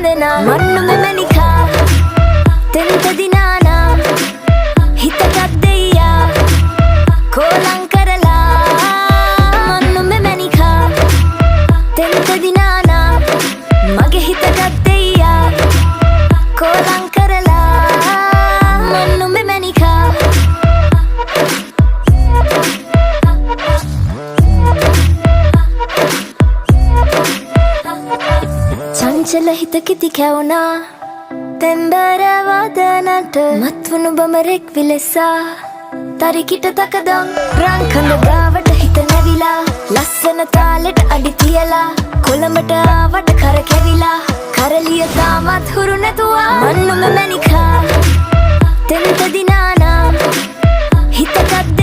බැඳෙනා. මන්නුම මැනිකා තෙන්ත දිනානා, හිතකත් දෙයියා කෝලං කරලා. මන්නුම මැනිකා තෙන්ත දිනානා, මගේ හිතකත් දෙයියා කෝලං කරලා. මන්නුම මැනිකා. චංචල හිත කිති කැවුනා තෙම්බර වදනට, මත්වුණු බමරෙක් විලෙසා තරිකිට තකදම්. රංකඳ ගාවට හිත නැවිලා, ලස්සන තාලෙට අඩි තියලා, කොළඹට ආවට කරකැවිලා, කරලිය තාමත් හුරු නැතුවා. මන්නුම මැනිකා තෙන්ත දිනානා, හිතකත්